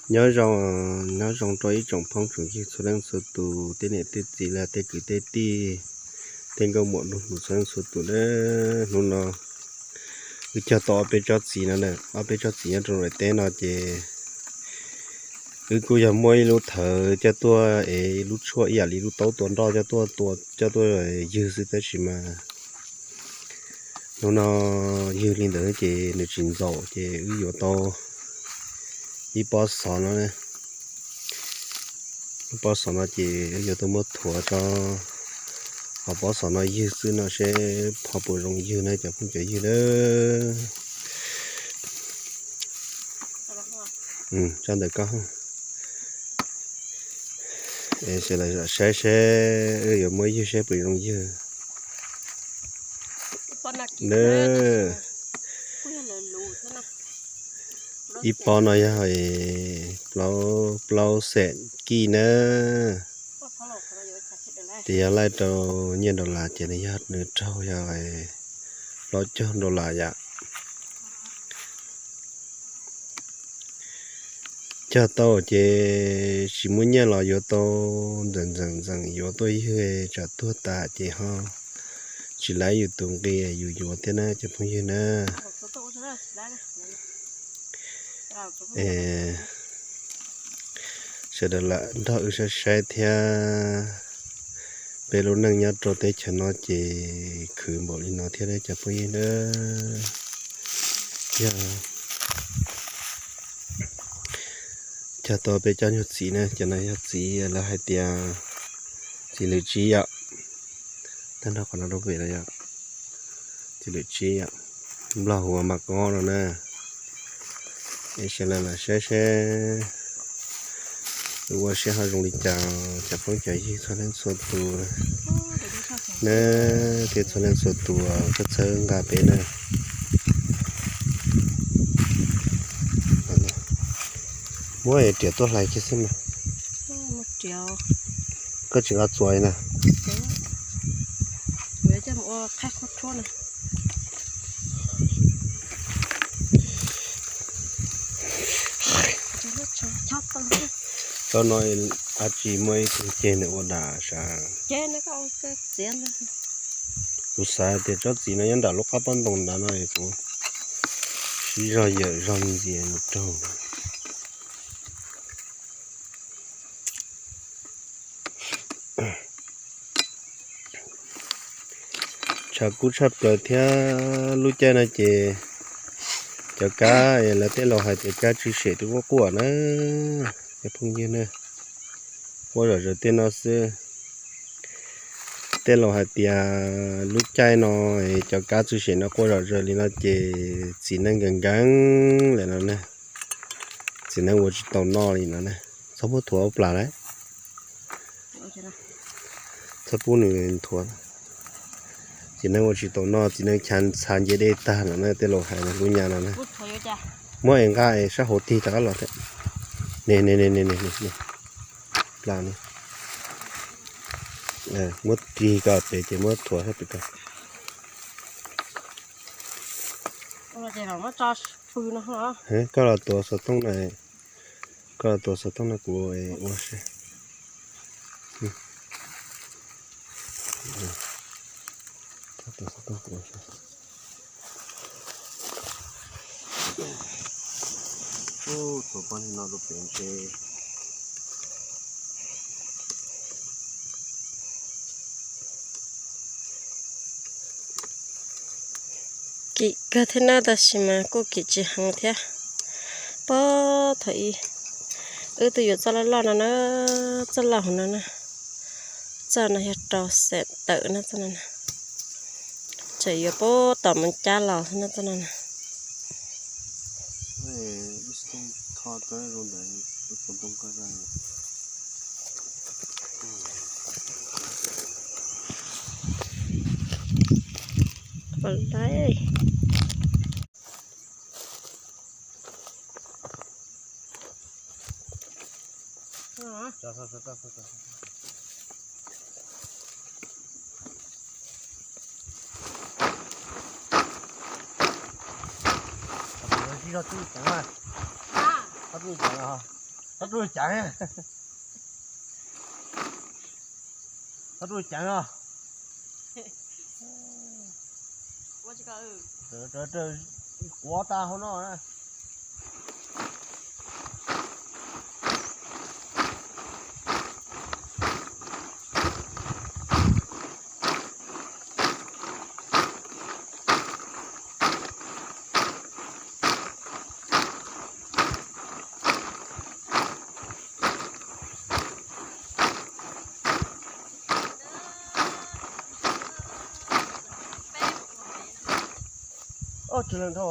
Nyob zoo, nyob zoo rau ib tsoom phooj tsoom ywg txhua leej txhua tus, tej niam tej txiv los tej kwv tej tij, tej nkauj muam nraug nus txhua leej txhua tus na. Hnub no wb cog tau ob peb tsob txiv no na, ob peb tsob txiv nyob rau nram teb no ces wb kuj yog muab ib lub thawv coj tuaj es ib lub tshuaj ib yam li lub taub tua nroj coj tuaj tua coj tuaj ywg xwb tab sis mas hnub no ywg li ntawd ces nws tsis ntxaus ces wb yuav tau ib pob xov no, ib pob xov no ces wb yuav tau muab thuav tso, ho pob xov no ywg xwb no seb ho puas zoo ywg na cov phooj cov ywg na. Tso ntawm koj, es sawv daws saib seb wb yuav muab ywg seb puas zoo ywg. Ib pob no yog plaub, plaub xees kij na. Ces yog laij rau nyiaj dollar ces nws yog nws raug yog plaub caug dollar yom. Cog tau ces tsis muaj nyiaj los yuav tau ntxeem ntxeem ntxeem yuav tuaj ywg tsam tuag tas ces ho tsis laib yus tus nqi yus yuav thiab na cov phooj ywg na. Sawv daws lam nrog wb saib saib thiab. Peb lub neej nyob rau teb chaws no ces khwv npaum li no thiab cov phooj ywg na. Yog cog tau peb cov nyuag txiv na, cov no yog txiv lawv hais tias txiv lwm tsib yom. Tag nrho qhov no rau pem no yom, txiv lwm tsib yom, nplog hu ua mas kob no na. Es sawv daws lam saib seb ua siab ho zoo li cas cov phooj cov ywg txhua leej txhua tus na, thiab txhua leej txhua tus koj txhawb nqa peb na. Muab riam tuaj hlais kiag xwb mas. Koj tsis nqa txuas li na. Tsob no a tsis muaj ib tug ceg nws ua dam sav. Kuv xav tias tsob txiv no nyob nram lub qab pob ntoo ntawd no kuv sib zog yawm zog ntxias nws raug. Tshav kub tshaj plaws thiab lub caij no ces cov kab lawv tej laus hais tias kab tswv sem twb quaj quaj na. Cov phooj ywg na, quaj zom zaws tej no xwb. Tej laus hais tias lub caij no cov kab tswv sem no quaj zom zaws li no ces txiv neej nkees nkees lawm no na. Txiv neej ua tsis tau noj li no na. Txhob muab thuav ua plas lawm. Txhob pub nws thuav. Txiv neej ua tsis tau noj, txiv neej chav ntxhab nce dej tag no na, tej laus hais lub nyab no na. Muab es nqa es sab hauv tig rov qab los thiab. Ne ne ne ne ne, plas ne. Muab tig kom pem ces muab thuav sab pem ko. Koj los tuav xov tooj na, koj los tuav xov tooj no kuv ua si. Koj tuav xov tooj kuv ua si. Ub, tuav pob no rau pem ntse. Kim kawg thiab na, tab sis mas kuj kim tsis heev thiab. Pob thaum ub wb twb yuav txoj loj loj no na, txoj loj hauv no na. Txoj no yog rau xeem tawm na, txoj no na. Tseem yuav pob tom mus cab los xwb na, txoj no na. Tsis zog txij ceev na. Txij ceev os. Txhob rub caav, txhob rub caav os. Quav tas hauv no na. Ob, tsw leeg dhau,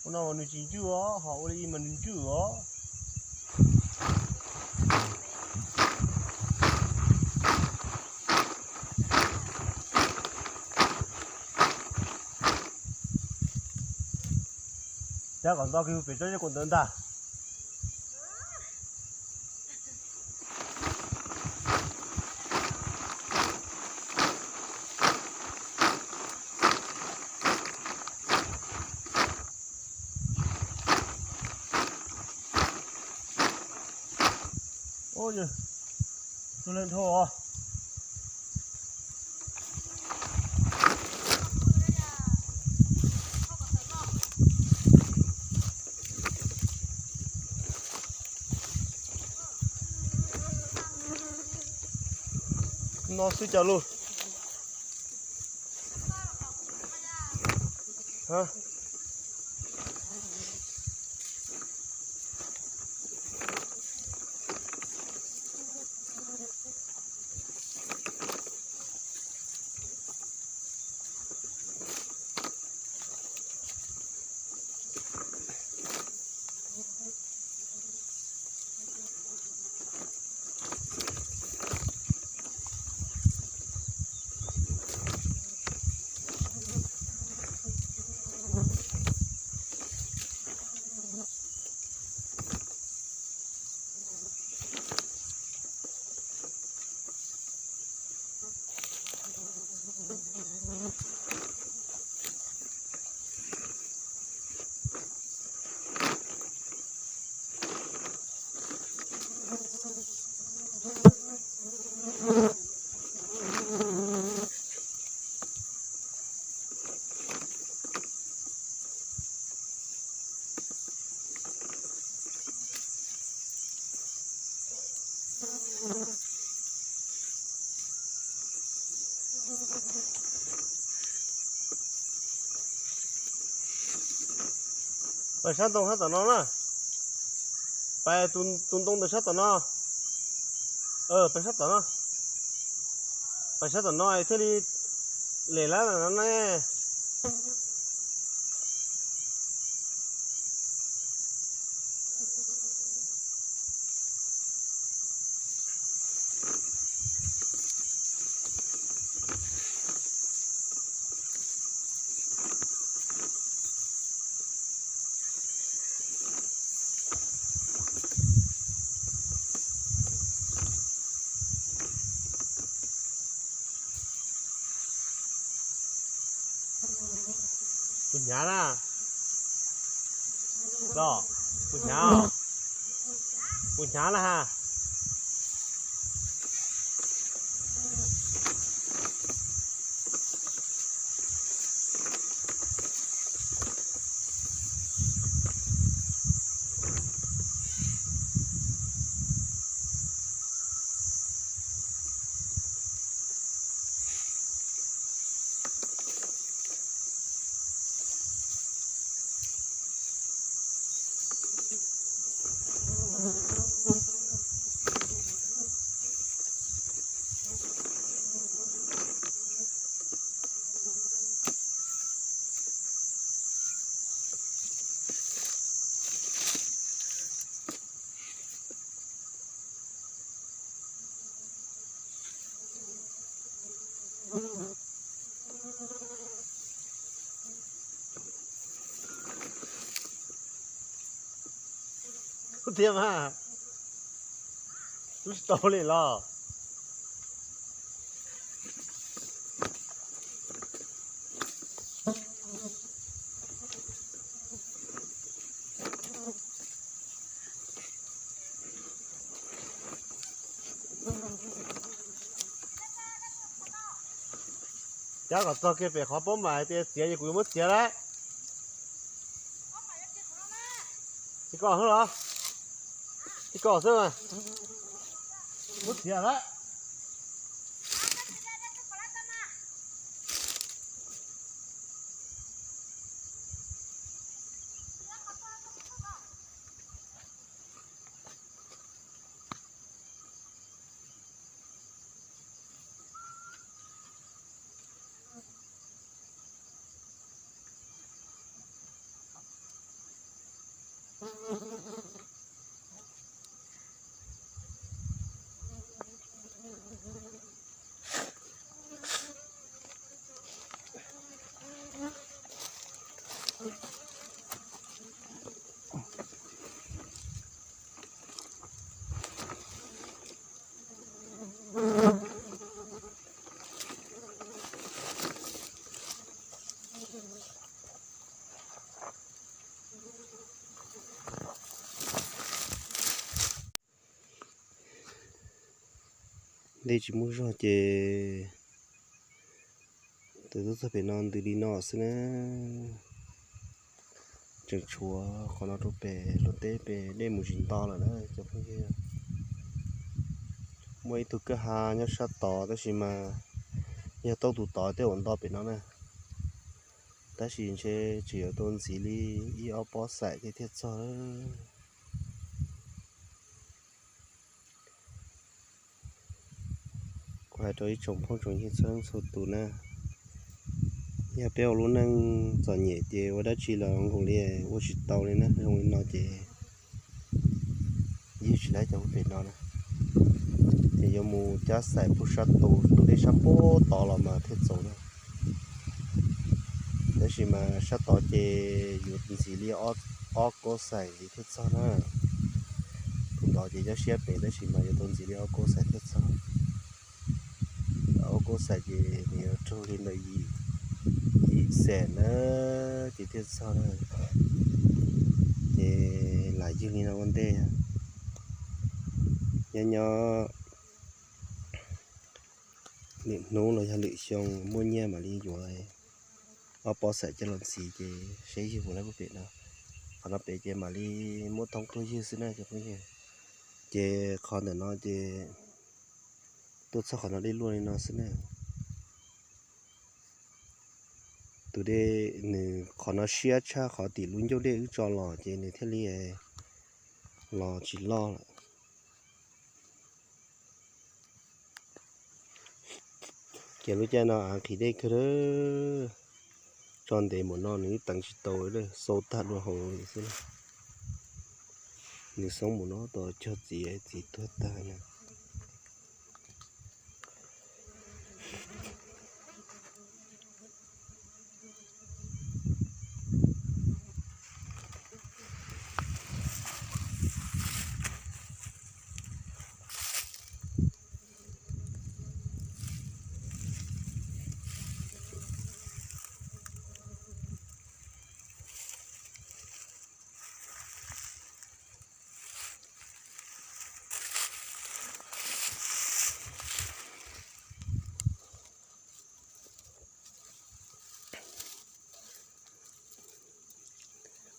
ua no mas nws tsis ntswj os, ho ua li mas nws ntswj os. Cab kom nto kiag pem tsob zeb kaum ntawd ntag. Tus leej dhau os. No xwb cas lug. Pais sab ntoo sab tom no na. Pais tus ntoo ntawm sab tom no. Pais sab tom no. Pais sab tom no thiaj li lem lab no ne. Kuv hnyav na. Los, kuv hnyav. Kuv hnyav na ha. Thiab mas, tsis tau li los. Tab kom txog kiag pem qhov pob mam hais tias txiav ces kuv yuav muab txiav lawm. Ib ko xwb los? Ib ko xwb mas. Muab txiav lawm. Dej tsis muaj zog ces tus tub txog pem no ntws li no xwb na. Tseem tshuav qhov no rau pem luag teb pem dej mus tsis nto lawm na cov phooj ywg. Muaj ib tug kwj ha nyob sab tod tab sis mas yog tau tus tod tej uas nto pem no na. Tab sis ntshe tseem yuav tau ntxiv li ib ob pob xaim thiaj thiaj txog. Kuv hais rau ib tsoom phooj tsoom ywg txhua leej txhua tus na, yog peb ua lub neej txom nyem ces ua dab tsi los nkoos li ua tsis tau li na. Zoo li no ces ywg tsis laib cov pem no na, ces yuav mus cab xaim puag sab tus tus dej sab puag tod los mas thiaj txaus na. Tab sis mas sab tod ces yuav ntxiv li ob kauj xaim ntxiv thiaj txog na. Tus tod ces nyob siab pem tab sis mas yuav tau ntxiv li ob kauj xaim thiaj txog. Ob kauj xaim ces nws yuav raug li ntawm yim xees na ces thiaj txog na. Ces lam ywg li no ua ntej, nyob nyob lwm hnub los yog lwm xyoo muaj nyiaj mam li yuav ob pob xaim coj los ntxiv ces seb ywg puas laib puag pem no. Qhov no pem ces mam li muab thoob tuaj ywg xwb na cov phooj ywg. Ces qhov ntawm no ces tuaj txog qhov no dej luaj li no xwb na. Tus dej nws qhov no siab tshaj qhov tim lub ncauj dej wb tso los ces nws thiaj li los tsis loj lawm. Ces lub caij no av nqhis dej kawg, tso ntev mus no nws ib teev tsis tau, xau tag dua hauv li xwb. Nws xoob mus no tau cog txiv, txiv tuag tag na.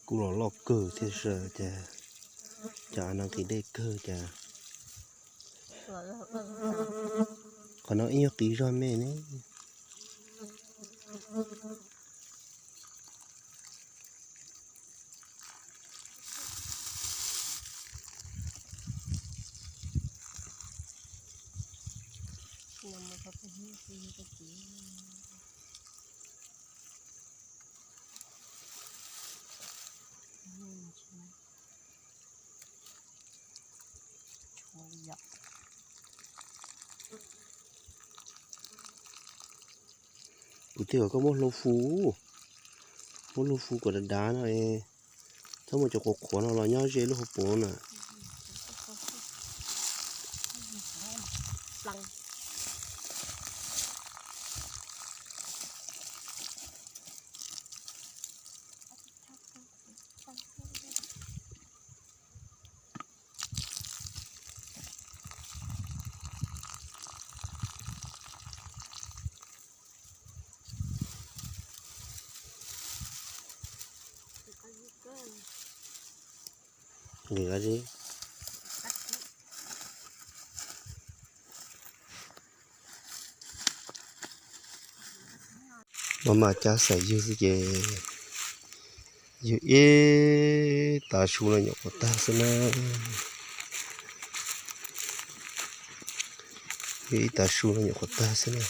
Kuj los loj kawg thiab sas cas, cov av no nqhis dej kawg cas. Qhov no ib nyuag qis zog me ne. Kuv twb kom koj muab hlua fu, muab hlua fu kom dav dav no, txhob muab cov qhuav qhuav no los nyob ze lub hauv paus na. Nws a, maj mam cab xaim ywg xwb ces ywg ib tav su no nyuam qhuav tag xwb na. Ywg ib tav su no nyuam qhuav tag xwb na.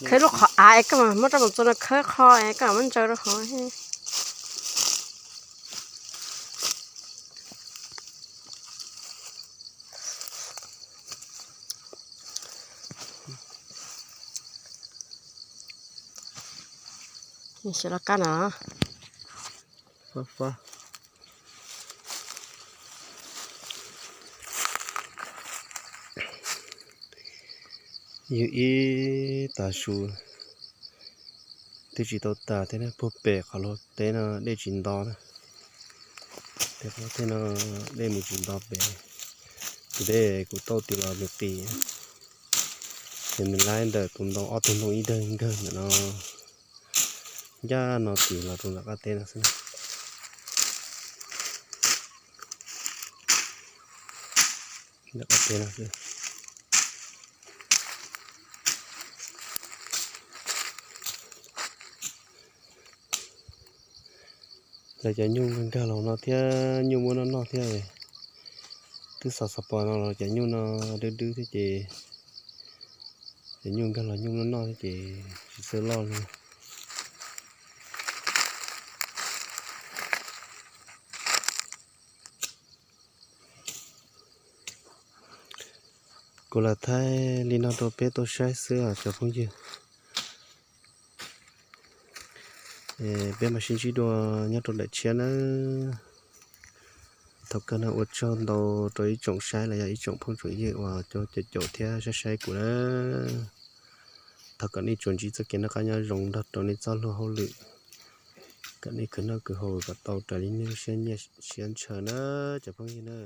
Khawb lub qhov av es koj mam muab rau mus txua no khawb qhov es koj mam muab ntsaws rau hauv. Xyov loj kab no. Ywg ib tav su twb tsis tau tas thiab, puag pem qhov luag teb no dej tsis nto na. Tej qhov tej no dej mus tsis nto pem. Tus dej kuv tauj tis los nws qis, ces nws laib ntawm tus ntoo, ob tug ntoo ib dawg nkawg ntawm no. Ncaj no tis los rau nram qab teb no xwb. Nram qab teb no xwb. Lawv cov nyuj nkag los no thiab, nyuj muab noj noj thiab. Twb xov xov pos no los cov nyuj no dwb dwb thiab ces, cov nyuj nkag los nyuj noj noj thiab ces tsis txawj loj li. Kuv lam thaij li no rau peb tau saib xwb os cov phooj ywg. Peb mam sib ntsib dua nyob rau daim tshiab nawb. Thaum kawg no ua tsaug ntau rau ib tsoom saib los yog ib tsoom phooj tsoom ywg uas caum caum thiab saib saib kuv na. Thov kom nej tsuas ntsib txoj kev noj qab nyob zoo nrog rau nej txoj hlub hauj lwm, kom nej khwv noj khwv haus kom tau raws li nej lub siab nyiam siab ntshaw na cov phooj ywg na.